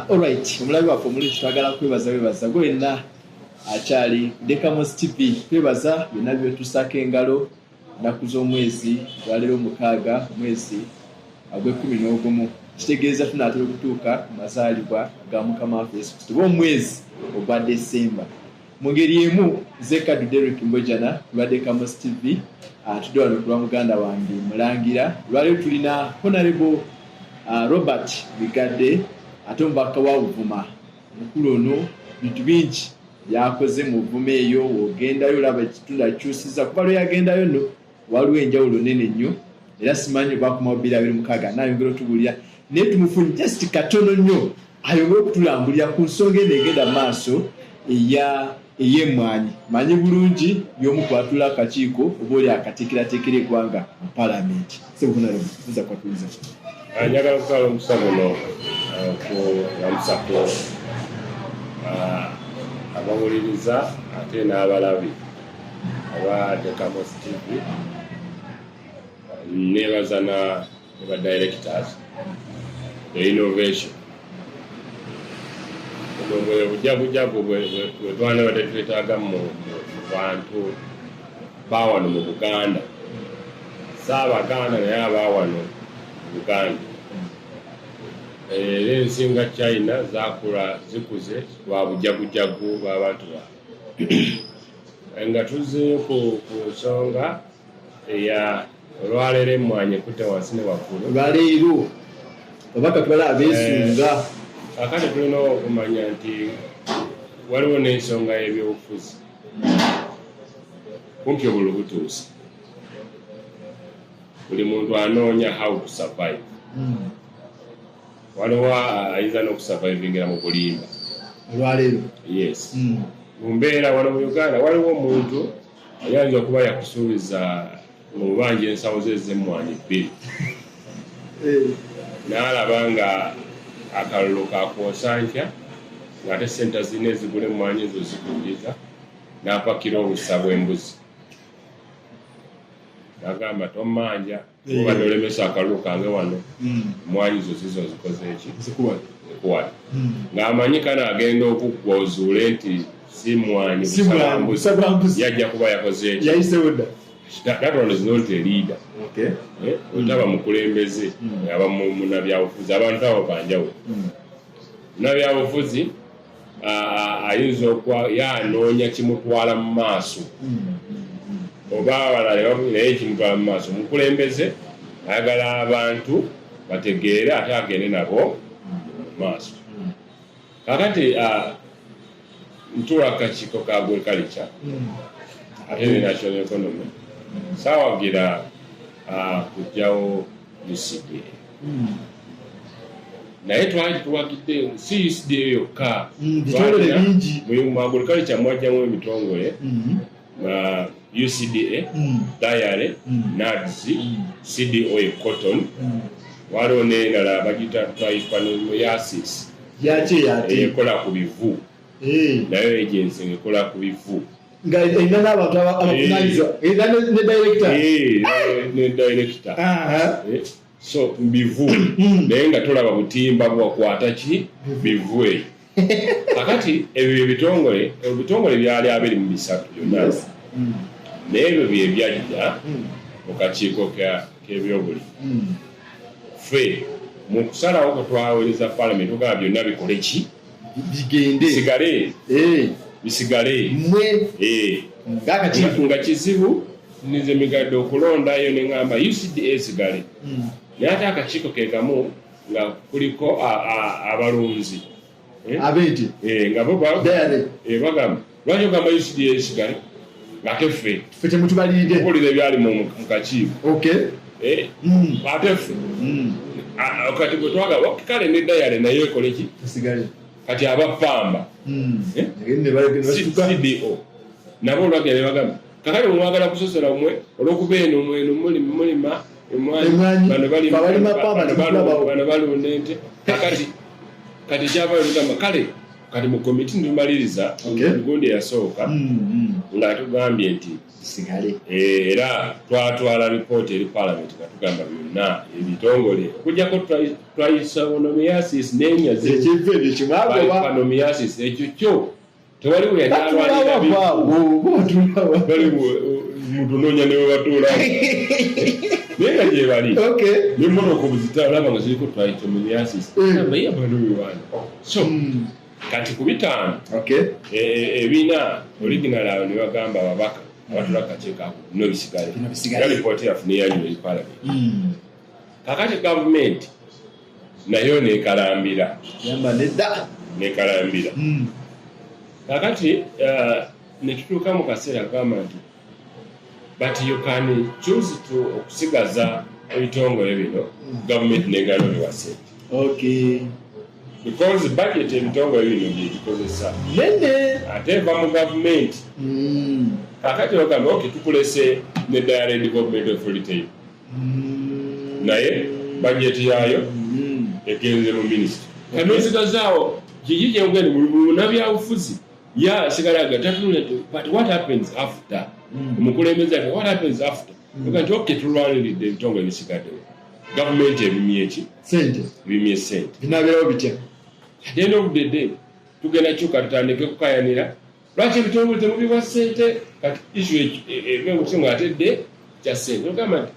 Alright, omulabi waffe omulungi, twagala kwebaza, webaza gwe wenna akyali Dekamos TV. Twebaza byonna byetusaako engalo. Ennaku z'omwezi olwaleero 6, omwezi ogw'e-11, kitegeeza tunaatera okutuuka ku mazaalibwa ga Mukama waffe Yesu Kristo, oba omwezi ogwa Desemba. Mu ngeri emu, nze Kadu Derek Mbojana ku lwa Dekamos TV, atudde wano ku lwa muganda wange Mulangira. Olwaleero tulina Honorable Robert Migadde, ate omubaka wa Buvuma. Mukulu ono bintu bingi byakoze mu Buvuma eyo. Wogendayo olaba ekitundu akikyusiza. Kuba lwe yagendayo nno waliwo enjawulo nene nnyo, era simanyi obakomawo 2026 naayongera otubuulira, naye tumufunye just katono nnyo ayongere okutulambulira ku nsonga eno egenda mu maaso eya ey'emmwanyi. Manyi bulungi y'omu kwatula akakiiko oba oli akateekerateekera eggwanga mu palamenti. Sebuza kwatuliza. Njagala okutwala omukisa guno okulamusako abawuliriza ate n'abalabi aba Dekamos TV. Nebaza na ne ba directors, the innovation. Buno bwe bujagujagu bwe twanabadde twetaaga mu bantu bawano mu Buganda, saabaganda naye abawano mu Buganda. Era ensi nga China zakula, zikuze lwa bujagujagu bw'abantu baabwe. Nga tuzzeeyo ku nsonga eya olwaleero, emmwanyi ekutte wansi ne waggulu. Olwaleero babaka tubala abeesunga. Kakati tulina okumanya nti waliwo n'ensonga y'ebyobufuzi. Kumpi obululu butuuse, buli muntu anoonya how to survive. Waliwo ayinza n'okusurvivingira mu bulimba. Olwaleero. Yes. Mu mbeera wano mu Uganda, waliwo omuntu ayinza okuba yakusuubiza mu bubanja ensawo ze ez'emmwanyi bbiri, n'alaba nga akalulu kakwosa nkya, ng'ate sente zirina ezigula emmwanyi ezo zikujjiza, n'apakira obusa bw'embuzi n'agamba, "Tommanja, obadde olemesa akalulu kange wano, emmwanyi zo zizo zikoze eki?" Zikuwa. Zikuwale. Ng'amanyi kano agenda okuggwa ozuule nti si mwanyi, Si busa bwa mwanyi, mbuzi. Busa bwa mbuzi. Yajja kuba yakoze eki? Yayisewo dda. That one is not a leader. Eh, otaba mukulembeze, aba munabyabufuzi. Abantu abo banjawulo. Munabyabufuzi ayinza okuba yanoonya kimutwala mu maaso, oba abalala naye kimutwala mu maaso. Omukulembeze ayagala abantu bategeere ate agende nabo mu maaso. Kakati ntuula akakiiko ka agriculture ate ne national economy. Saawagira kugyawo UCDA, naye twali tuwagidde si UCDA yokka. Bitongole bingi. Mu agriculture mwajjamu ebitongole nga UCDA, dairy, NAADS, CDO e cotton, waliwo n'endala bagita trypanosomiasis. Yaki yate? Ekola ku bivu. Nayo agency ng'ekola ku bivu. Nga erina n'abantu abavunanyizibwa, erina ne director. Eh, ne director. So bivu, naye nga tolaba butimba bwakwata ki bivu eyo. Kakati ebyo ebitongole, ebitongole byali 23 byonna, naye ebyo bye byajja mu kakiiko k'ebyobulimi. Ffe mu kusalawo kwe twaweereza palamenti, tugamba byonna bikole ki? Bigende. Bisigale. Bisigale. Mmwe ng'akakiiko. Nga kizibu nize Migadde okulondayo ne ŋŋamba UCDA esigale, naye ate akakiiko ke kamu nga kuliko abalunzi. Eh? Ab'ente. Eh, nga bo dairy. Bagamba, "Lwaki ogamba UCDA esigale ng'ate ffe Ffe temutubaliridde?" Okuwulira ebyali mu kakiiko. Eh, ate ffe kati bwe twagamba, "Kale ne dairy naye ekole ki?" Esigale. Kati abapamba, Eh? Ne basituka. CDO nabo olwagenda ne bagamba, "Kakati mwagala kusosola mwe olwokuba eno mweno mulima emwanyi, Emwanyi. bano balima Abalima pamba bano temutulabawo." Bano balunda ente." Kakati kati kyavayo tugamba kale. Kati mu komiti ntumaliriza gundi eyasooka nga tugambye nti Sigale. Era twatwala ripooti eri Parliament nga tugamba byonna ebitongole okujjako trichomonomiasis n'enyazi. Ekintu ebyo kimwagoba. Trichomonomiasis, ekyo kyo tewali we yali alwanira. Batulawa. Bali mutunoonya ne webatuula, naye nga gye bali. Nemmotoka obuzita olaba nga ziriko trichomoniasis. Naye abantu biwana so kati ku 5, 4 original awo ne bagamba ababaka abatula akakiiko ako bino bisigale. Bino bisigale. Era lipooti yaffe neyanjula eri Parliament. Kakati gavumenti nayo nekalambira. Yamba nedda. Nekalambira. Kakati netutuuka mu kaseera kagamba nti but you can choose to okusigaza ebitongole bino, gavumenti negala obiwa sente because budget ebitongole bino byebikozesa Nene. ate eva mu gavumenti. Kakati ogamba, ok, tukulese ne Dairy Development Authority, naye budget yaayo egenze mu minisitule. Kanosigazaawo kiki kyengende munabyabufuzi ya asigala ga tatunula nti, but what happens after? Omukulembeze ati what happens after? Oga nti ok, tulwaniridde ebitongole bisigaddewo, gavumenti ebimye eki? Sente. Ebimye sente. Binabeerawo bitya? At the end of the day tugenda kyuka tutandike kukayanira lwaki ebitongole temubiwa sente. Kati issue eve nga atedde kya sente, ogamba nti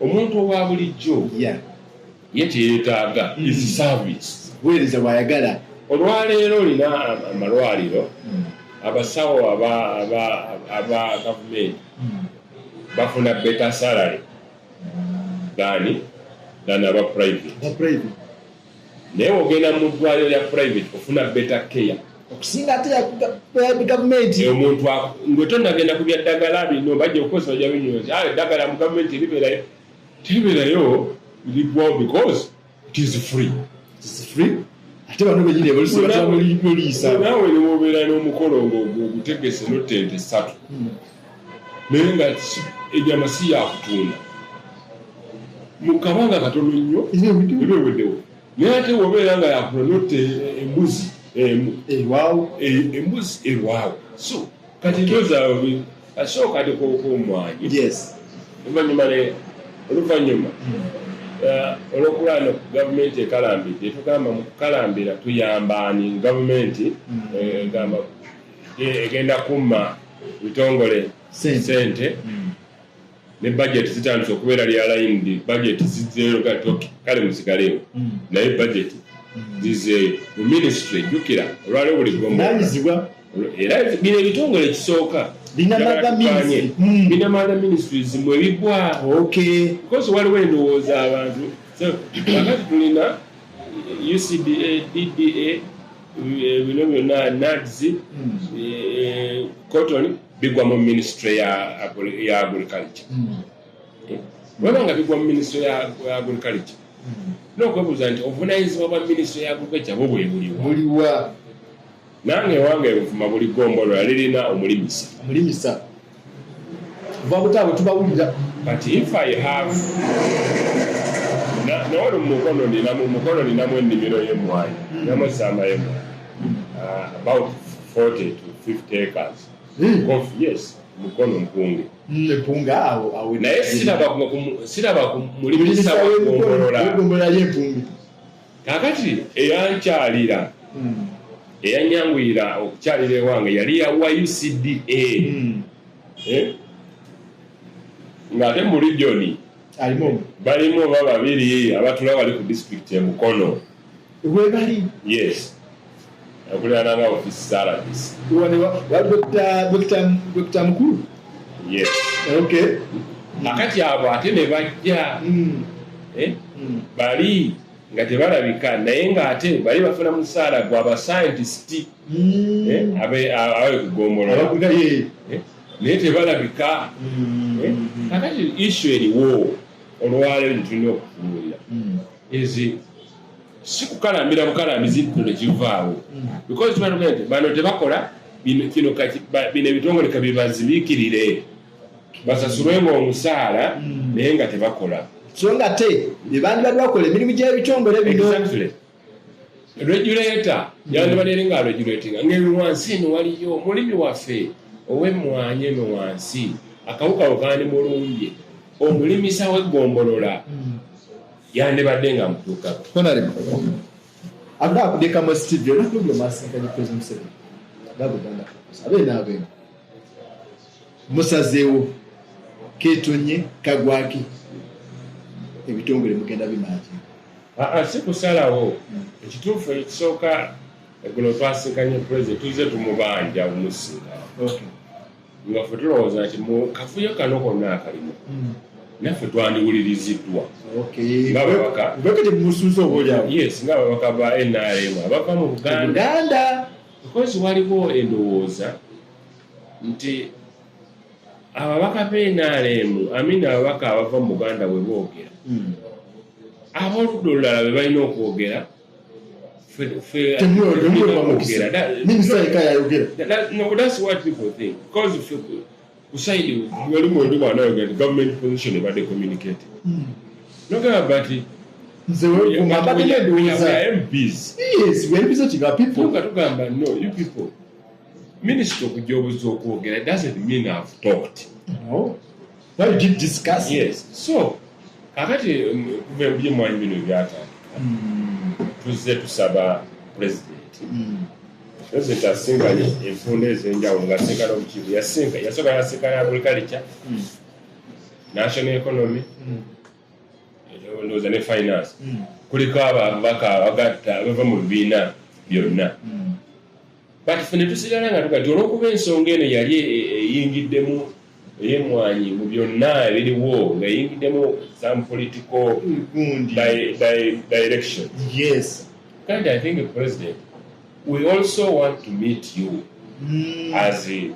omuntu owa bulijjo ye kyeyetaaga is service. Buweereza bwayagala. Olwaleero olina amalwaliro, abasawo aba gavumenti bafuna better salary than aba private. The private. Naye ogenda mu ddwaliro lya private ofuna better care okusinga ate ya gavumenti. Omuntu ngwe tonagenda ku bya ddagala bino bajja okukozesa, bajja binywa, ah, eddagala mu gavumenti libeerayo teribeerayo, ligwawo because it is free. It's free, ate bano benyini oluusi batera muliisa. Naawe newobeera n'omukolo ng'ogutegese notta 3, naye nga ennyama si yakutunda, mu kabanga katono nnyo eba eweddewo. Naye ate wobeera nga yakutunda notta embuzi emu, Erwawo. Embuzi erwawo. So kati ndoza asooka ate komwanyi oluvannyuma oluvannyuma olwokulaba gavumenti ekalambidde, tugamba mu kukalambira tuyambaani gavumenti egamba egenda kumma bitongole Sente. sente ne budget zitandise okubeera realigned, budget zizzeeyo kati, okay, kale musigaleewo, naye budget zizzeeyo mu ministry. Jjukira olwaliwo buli gombolola Nanyizibwa. Era bino ebitongole ekisooka Bina njagala mother tukanye. ministry. Bina mother ministries mwe bigwa because waliwo endowooza abantu. So kakati tulina UCDA, DDA, bino byonna, NAADS, cotton, bigwa mu ministry ya agriculture. Bweba nga bigwa mu ministry ya agriculture, n'okwebuuza nti obuvunanyizibwa bwa ministry ya agriculture bwo bwe buliwa? Buliwa? Nange ewange ebuvuma buli gombolola lirina omulimisa. Omulimisa kuva butaabwe tubawulira. But if I have nawali mu Mukono, ninamu Mukono, ninamu ennimiro y'emmwanyi, ninamu essamba y'emmwanyi, about 40 to 50 acres. Coffee, yes, Mukono Mpunge. Empunga awo awo. Naye siraba ku mulimisa wa gombolola. Gombolola y'Empunge. Kakati eyankyalira, eyanyanguyira okukyalira ewange yali yawa UCDA. Eh? Ng'ate mu region Alimu. balimu oba babiri abatula wali ku disitulikiti e Mukono. Webali? Yes, okuliraana nga ofisi za RDC. Wali Dokita Mukulu. Yes. Kakati abo ate ne bajja, eh? Bali nga tebalabika, naye ng'ate bali bafuna musaala gwa bascientist, eh? Abali ku gombolola. Abakuga ye. Eh? Naye tebalabika. Eh? Kakati issue eriwo olwaleero gyetulina okutunuulira ezi si kukalambira bukalambizi nti nekivaawo, because tuba tugenda nti bano tebakola bino, kino bino ebitongole kabibazibiikirire basasulwenga omusaala, naye nga tebakola. So nga ate bebandi bali bakola emirimu gy'ebitongole bino. Exactly. Regulator yandibadde eri nga regulating ngeri wansi eno waliyo omulimi waffe ow'emmwanyi eno wansi, akawuka we mulumbye, omulimisa w'eggombolola yandibadde nga mutuukako. Honorable, akudekamu TV, olunaku lweggulo mwasinkanye President Museveni nga Buganda abeena abeena, musazeewo ketonye kagwaki, ebitongole mugenda bimaaki? Aa, si kusalawo. Ekituufu ekisooka, eggulo twasinkanye President, tuzze tumubanja omusinkana, nga ffe tulowooza nti mu kavuyo kano konna akalimu naffe twandiwuliriziddwa ng'ababaka. Ubeke temusuuza oba oliawo. Yes, ng'ababaka ba NRM abava mu Buganda, Buganda, because waliwo endowooza nti ababaka b'NRM, amina, ababaka abava mu Buganda bwe boogera, ab'oludda olulala be balina okwogera. Temuweebwa mukisa, minisita yekka yayogera. No, that's what people think, because ffe ku side wali mwendi bwanayogera nti government position ebadde communicated, nogamba, but nze weguma mbadde we endowooza are MPs. Yes, we are representing our people. Nga tugamba, no, you people, minisita okujja obuza okwogera doesn't mean I've talked. No. Why you did discuss? Yes, so kakati kuva ebyemwanyi bino ebyatandika, tuzze tusaba president. President asinkanye enfunda ez'enjawulo, ng'asinkana obukiiko, yasinka, yasooka yasinkana agriculture, national economy, ndowooza ne finance. Kuliko ababaka abagatta abava mu bibiina byonna, but ffe ne tusigala nga tuga nti olw'okuba ensonga eno yali eyingiddemu ey'emmwanyi mu byonna ebiriwo, ng'eyingiddemu some political gundi direction. And I think, President, we also want to meet you as a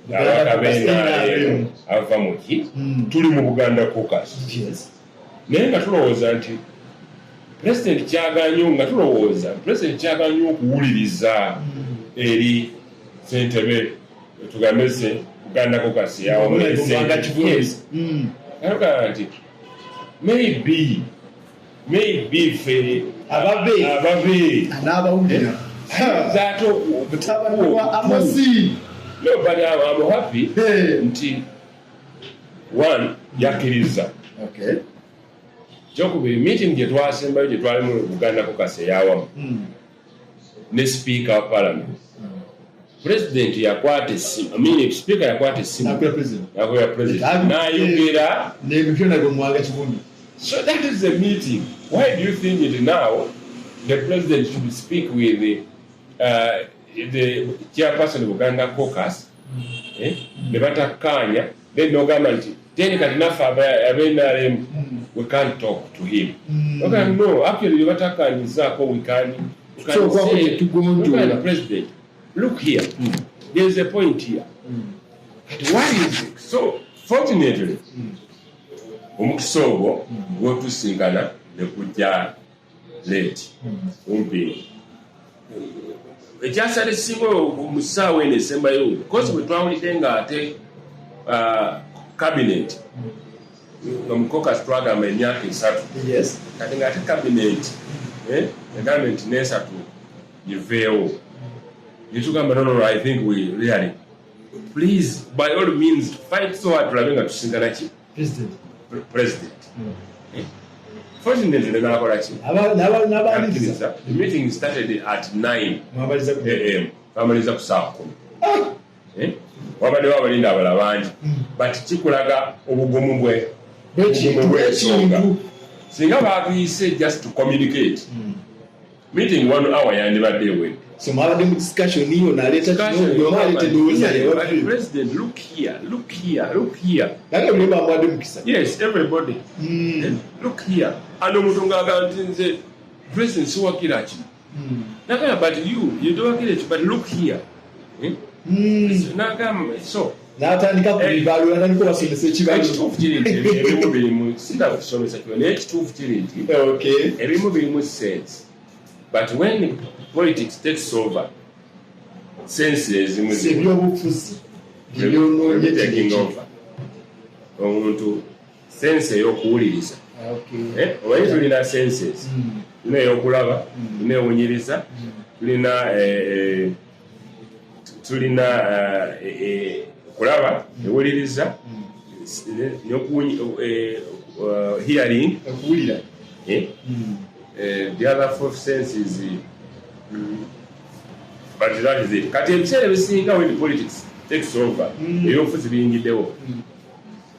Buganda ababaka Caucus, b'NRM NRM. ava mu ki tuli mu Buganda Caucus. Naye nga tulowooza nti President kyaganye, nga tulowooza President kyaganye okuwuliriza eri ssentebe, tugambe se Buganda Caucus yawamu ne Mwanga ssentebe. Yes. Nalugamba nti maybe ffe ababe ababe n'abawulira ayinza ate mutabani wa Amosi. No, but I'm happy Hey. nti one, yakkiriza. Kyokubiri, meeting gye twasembayo gye twalimu mu Buganda Caucus eyawamu ne Speaker wa Parliament, President yakwata essimu, I mean, Speaker yakwata essimu. Nakwera President. Nakwera President n'ayogera. N'ebyo nabyo Mwanga Kivumbi. So that is the meeting. Why do you think it now the President should speak with the chairperson of Buganda Caucus, eh? Ne batakkaanya, then nogamba nti then kati naffe aba NRM we can't talk to him. Okay, no, actually bye batakkaanyizaako we can So, kwa say, tugonjoola. "Look, President, look here, there is a point here." But why is it so? Fortunately, omukisa ogwo gwotusinkana ne kujja late kumpi ekyasala ekisinga mu ssaawa eno esembayo, because bwe twawulidde nga ate cabinet, nga mu caucus twagamba emyaka 3. Kati ng'ate cabinet egambye nti n'esatu giveewo, netugamba, no, I think we really, please, by all means, fight so hard tulabe nga tusinkana ki? President. President. Eh? Fortunately nakola ki? N'abaliriza. Akkiriza. The meeting started at 9 Mwabaliza ku am, twamaliza ku saa 10. Eh? Wabaddewo abalinda abala bangi, but kikulaga obugumu bwe Bw'ekintu, obugumu bw'ensonga. bw'ekintu. Singa batuyise just to communicate, meeting one hour yandibadde ewedde. So mwabadde mu discussion iyo naleeta kino, buli omu aleeta endowooza ye. President, look here, look here, look here. Nange buli omu amuwadde mukisa. Yes, everybody. Look here, and omuntu ng'agamba nti nze President siwagira kino. Nagamba, but you towagira ekyo, but look here. Eh? Nagamba so N'atandika ku bibalo, natandika obasomesa ekibalo. Ekituufu kiri nti ebimu birimu, sida kusomesa kyo, naye ekituufu kiri nti ebimu birimu sense, but when politics takes over, sense ezimu Si ebyobufuzi byebyonoonye taking kino. over. Omuntu sense ey'okuwuliriza. Eh, omanyi tulina senses, tulina eyokulaba, tulina ewunyiriza, tulina tulina okulaba, ewuliriza, hearing, okuwulira. The other four senses, but that is it. Kati ebiseera ebisinga when politics takes over, ebyobufuzi biyingiddewo,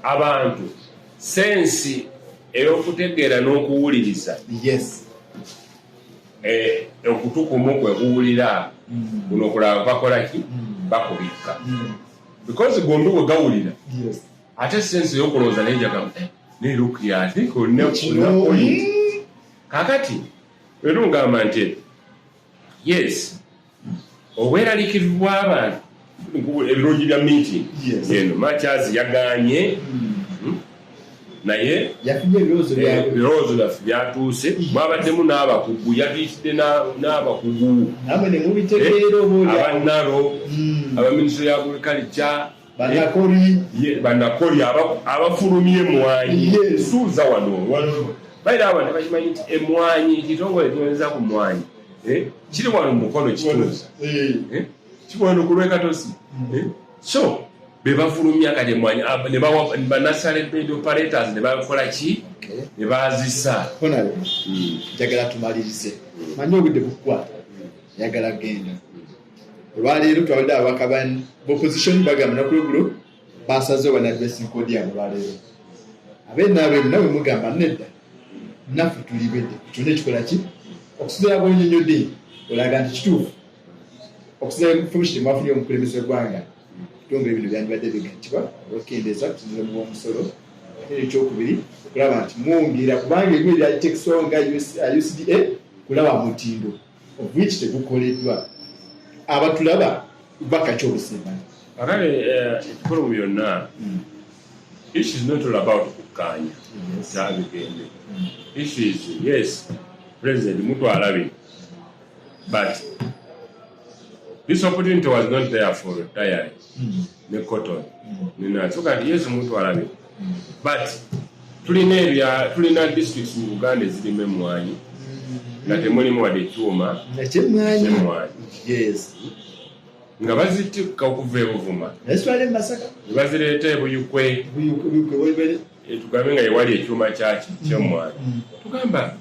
abantu sense ey'okutegeera n'okuwuliriza, okutu kumu kwe kuwulira, kuno okulaba bakola ki? Bakubikka, because gombi bwe gawulira, ate sense ey'okulowooza naye jagamba, "Ne look here, I think olina point." Kakati era ngamba nti yes, obweraliikirivu bw'abantu, ebirungi bya meeting eno, makyazi yaganye, Naye yafunye ebirowoozo byabwe. Ebirowoozo byaffe byatuuse, mwabaddemu n'abakugu, yatuyitidde n'abakugu. Namwe ne mubitegeera oba oli awo. Abanaro, aba Ministry ya Agriculture, banakori. Banakori abafulumya emwanyi. Suuza wano wano bayira abantu bakimanyi nti emwanyi, ekitongole kiweza ku mwanyi, kiri wano mu Mukono, kituuza. Kiri wano ku lwekatosi. So be bafulumya kati emwanyi, ne bawa banasale bed operators ne bakola ki? Ne bazisa. Honorable, njagala tumalirize, manyi obudde bukukwata, njagala genda. Olwaleero twabadde ababaka ba opposition bagamba nakulugulu basaze oba na dressing code yabwe. Olwaleero abenaabemu nawe mugamba nedda, naffe tuli bedde kyonna ekikola ki okusinzira bwonyonyodde olaga nti kituufu okusinzira information mwafunye omukulembeze w'eggwanga, ebitongole bino byandibadde bigattibwa olwokukendeeza kusinzira mu bw'omusolo, ate nekyokubiri okulaba nti mwongera kubanga ebimu ebyatekeswawo nga UCDA kulaba mutindo, of which tegukoleddwa. Abatulaba bakaki obusembayo? Akale ekikulu mu byonna, issue is not all about kukkaanya kyabigende. Issue is, yes, President mutwala bino, but this opportunity was not there for dairy ne cotton nina. So kati yes, mutwala bino, but tulina ebya tulina districts mu Buganda ezirimu emmwanyi nga temulimu wadde ekyuma ekyemmwanyi. Kyemmwanyi. Nga bazitikka okuva e Buvuma nazitwala e Masaka. Ne bazireeta e Buyukwe. Buyukwe. Tugambe nga yewali ekyuma kyaki kyemmwanyi. Tugamba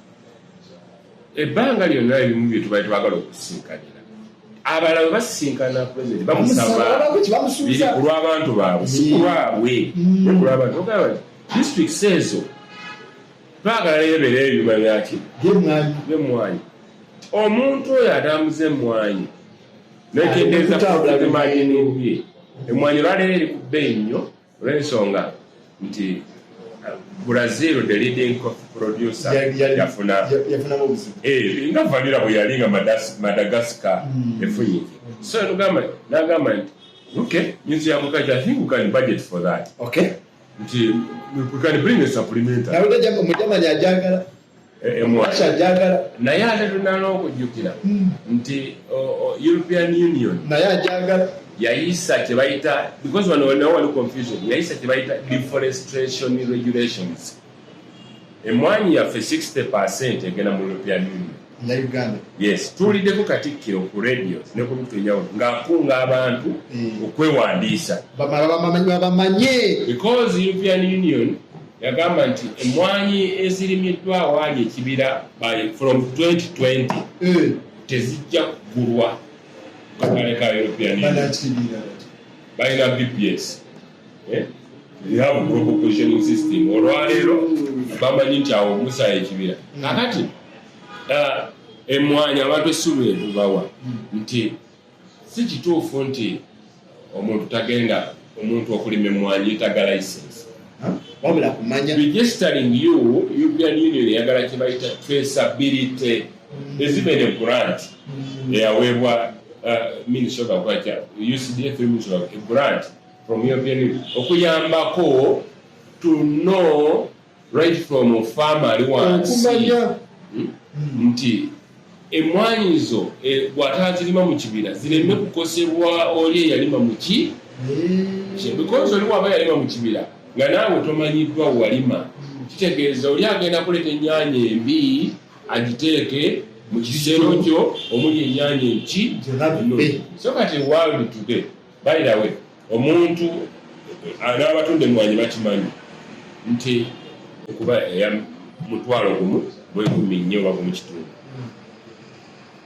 ebbanga lyonna ebimu bye tubali twagala okusinkanira, abalala bwe basisinkana President bamusaba bamusabaako biri kibamusuubiza ku lw'abantu baabwe, si ku lwabwe, naye ku lw'abantu. Ogamba nti districts ezo twagala leebeera ebyuma byaki? Byemmwanyi. Byemmwanyi. Omuntu oyo atambuza emmwanyi nekendeeza Okutambula margin bye emmwanyi olwaleero eri ku bbeeyi nnyo olw'ensonga nti Brazil, the leading coffee producer, yafuna yafunamu obuzibu. Nga vanilla bwe yali nga Madagascar efunye. So nugamba nagamba nti okay, ministry ya agriculture, I think we can budget for that, nti we can bring a supplementary. Nawulira Omujamani ajagala. Emwanyi. Russia ajagala. Naye ate tulina n'okujjukira nti European Union naye ajagala. Yayisa kye bayita, because wano nawo wali confusion, yayisa kye bayita deforestation regulations. Emwanyi yaffe 60% egenda mu European Union. Ya Uganda. Yes, tuwuliddeko Katikkiro ku radio ne ku mikutu enjawulo ng'akunga abantu okwewandiisa. Bamanye. Because European Union yagamba nti emwanyi ezirimiddwa awaali ekibira by from 2020 tezijja kugulwa katale ka European Union. Banakitegeera. Balina GPS. Eh? They have global positioning system. Olwaleero bamanyi nti awo musaaya ekibira. Kakati emwanyi abantu essuubi etubawa nti si kituufu nti omuntu tagenda, omuntu okulima emwanyi yetaaga license. Wabula kumanya. Registering you, European Union eyagala kye bayita traceability. There's even a grant eyaweebwa Ministry of Agriculture, UCDA through Ministry of, a grant from European Union okuyambako to know right from farmer ali wansi okumanya nti emwanyi zo bw'ataazirima mu kibira zireme kukosebwa oli eyalima mu ki, because oli waba yalima mu kibira nga naawe tomanyiddwa walima. Kitegeeza oli agenda kuleeta ennyaanya embi agiteeke mu kisero kyo omuli ennyaanya enki. Zonna bibe. So kati world today, by the way, omuntu n'abatunda emmwanyi bakimanyi nti okuba eya 14,000 oba 1.5.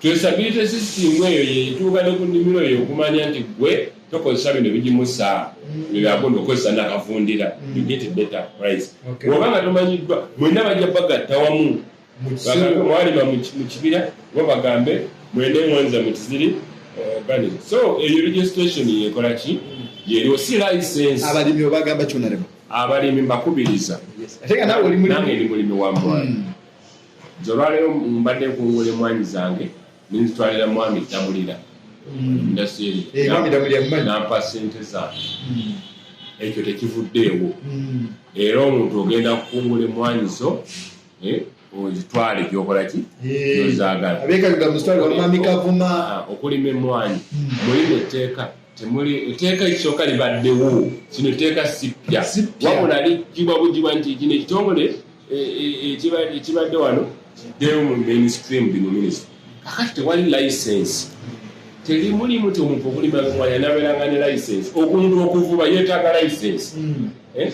Traceability system eyo yetuuka ne ku nnimiro eyo okumanya nti gwe tokozesa bino bigimusa byagundi, okozesa nakavundira, you get a better price. Bw'oba nga tomanyiddwa, mwenna bajja bagatta wamu. Mu Bagambe kisero. mwalima mu kibira, oba bagambe mwena emwanyi zammwe tiziri organic. So eyo registration yekola ki, yeriwo, si license. Abalimi obagamba kyonalema? Abalimi mbakubiriza. Ate nga naawe oli Nange mulimi. Ndi mulimi wa mmwanyi. Nze olwaleero mbadde nkungula emwanyi zange nenzitwalira mwami Ddamulira industry. Eh, Mwami Ddamulira mmanyi. Nampa sente zange. Ekyo tekivuddeewo. Era omuntu ogenda kukungula emwanyi zo, ozitwale gyokola ki, gyozaagala. Abeekaluga muzitwale wa Mwami Kavuma. Ah, okulima emwanyi mulimu etteeka, temuli etteeka ekisooka libaddewo. Kino etteeka si ppya. Si ppya. Wabula ligibwa bugibwa nti kino ekitongole ekibadde wano kiddeyo mu mainstream bino ministry. Kakati tewali license, teri mulimu ti omuntu okulima emwanyi anabeeranga ne license. Omuntu okuvuba yeetaaga license. Eh?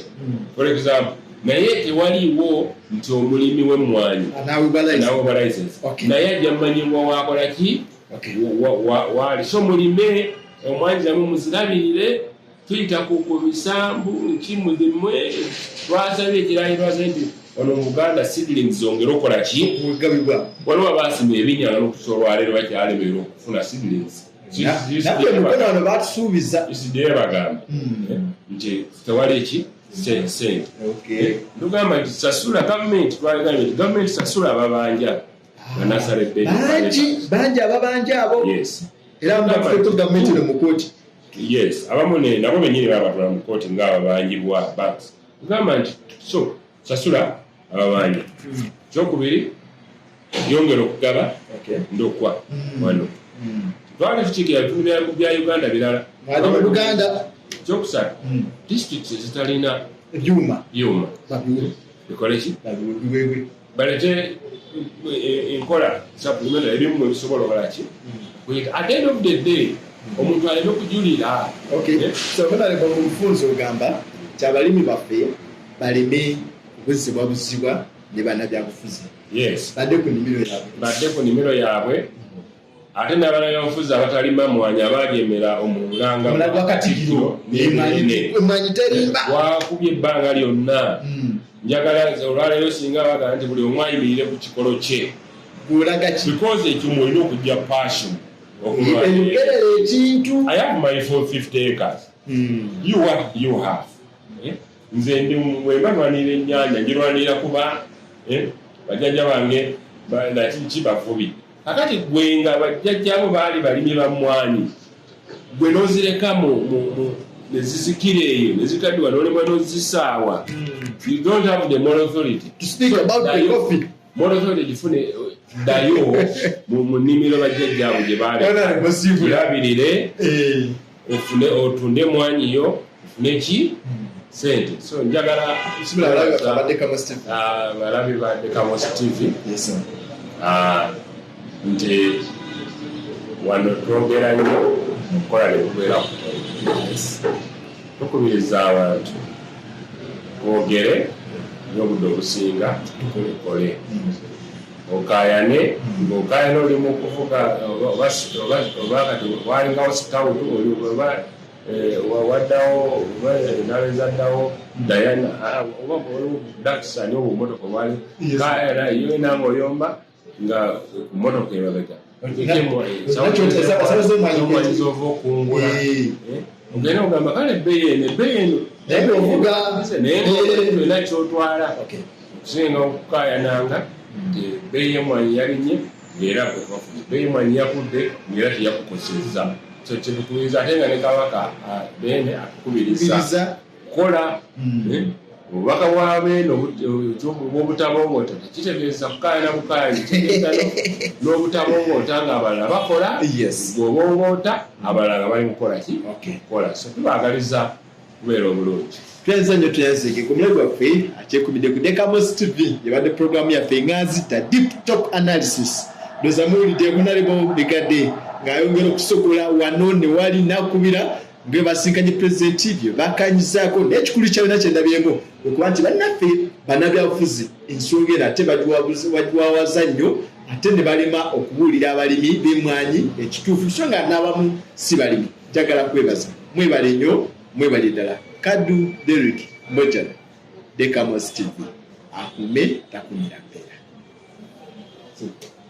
For example, naye tewaliwo nti omulimi w'emmwanyi Anaweebwa license. Naweebwa license. Naye ajja mumanyibwa wakola ki, waali. So mulime omwanyi zammwe, muzirabirire. Tuyita ku bisambu kimuzimwe. Twasabye ekirayi, twasabye nti ono mu Buganda seedlings zongere okola ki? Okugabibwa. Waliwo abaasima ebinnya nga n'okutuusa olwaleero bakyalemererwa okufuna seedlings. Naffe Mukono wano batusuubiza. UCDA bagamba nti tewali ki, sente. Tugamba nti sasula gavumenti, twagambye nti gavumenti sasula ababanja banasale. Bangi, bangi ababanja abo. Yes. Era batuteeko gavumenti eno mu kooti. Yes, abamu nabo benyini babatwala mu kooti ngaababanjibwa banks. Tugamba nti so sasula ababanja. Kyokubiri, yongera okugaba ndokwa. Wano twali tukiikira bitundu bya Uganda birala. Mwali mu Buganda. Kyokusatu, disitulikiti ezitalina ebyuma byuma babiwe. Bikole ki? Babiwe, biweebwe. Balete enkola supplementary, ebimu ebisobola okola ki, kuyita. At the end of the day, omuntu aleme kujulira. Okay. Eh? So honorable, mu bufunze ogamba nti abalimi baffe baleme kubuzibwa buzibwa ne bannabyabufuzi. Yes. Badde ku nnimiro yaabwe. Badde ku nimiro yaabwe. Ate n'abannabyabufuzi abatalima mwanyi, abalyemera omulanga Omulanga gwa Katikkiro. n'ebinene. Emwanyi terimba. Wakubye ebbanga lyonna. Njagala nze olwaleero singa bagamba nti buli omu ayimirire ku kikolo kye. Gwolaga ki? Because ekyo olina okujja passion okulwanirira. Eyogerera ekintu. I have my 450 acres. You, what do you have? Eh? Nze ndi bwemba nwanirira ennyanja, ngirwanirira kuba bajjajja bange nakiki bavubi. Kakati gwe nga bajjajjabo baali balimi ba mmwanyi, gwe n'ozireka ne zizikira eyo ne zikaddiwa n'olemwa n'ozisaawa, you don't have the moral authority to speak about the coffee. Moral authority gifune, ddayo mu nnimiro bajjajjaabo gye baali. Honorable Sibula. Girabirire, ofune otunde emwanyi yo, ofune ki, sente. So njagala Sibula, abalabi baffe abadde Kamos TV. Ah, abalabi ba Kamos TV. Yes, sir. Ah, nti wano twogera nnyo, okukola ne kubeera kutono. Tukubiriza abantu twogere n'obudde obusinga tukole. Okayane ng'okayana oli mu kuvuga oba kati walingawo stout oli oba waddawo oba nalezaddawo Diana, ah, oba waliwo Datsun oba obumotoka obwali kayana yona ng'oyomba nga ku motoka emabega Sawa z'emmwanyi. Zova okungula. Ogenda ogamba kale ebbeeyi eno, ebbeeyi eno. Naye ng'ovuga. Naye olina kyotwala okusinga okukayananga nti ebbeeyi y'emmwanyi yalinye ng'era gwe twafunye, ebbeeyi y'emmwanyi yakudde ng'era teyakukosezza. So kyetukubiriza, ate nga ne Kabaka, ah, Beene atukubiriza Kubiriza. kukola. Obubaka bwa Beene bw'obutabongoota tekitegeeza kukaayana bukaayanyi, kitegeeza n'obutabongoota ng'abalala bakola. Gwe obongoota, abalala nga bali mukukola ki? Kukola. So tubaagaliza Kubeera obulungi. Tweyanza nnyo, tweyanzike ku mulabi waffe akyekumidde ku Dekamos TV. Ebadde puroguramu yaffe eŋŋanzi ta Deep Talk Analysis. Ndoza muwulidde Honorable Migadde ng'ayongera okusogola wano ne wali n'akubira nga basinkanye pulezidenti, bye bakanyizaako. Naye ekikulu kya byonna kyendabyemu okuba nti bannaffe bannabyabufuzi ensonga eno ate bagiwawaza nnyo, ate ne balema okubuulira abalimi b'emmwanyi ekituufu, so nga n'abamu si balimi. Njagala kwebaza, mwebale nnyo, mwebale ddala. Kaddu Derrick Mojana, Dekamos TV, akume takumira mpeera.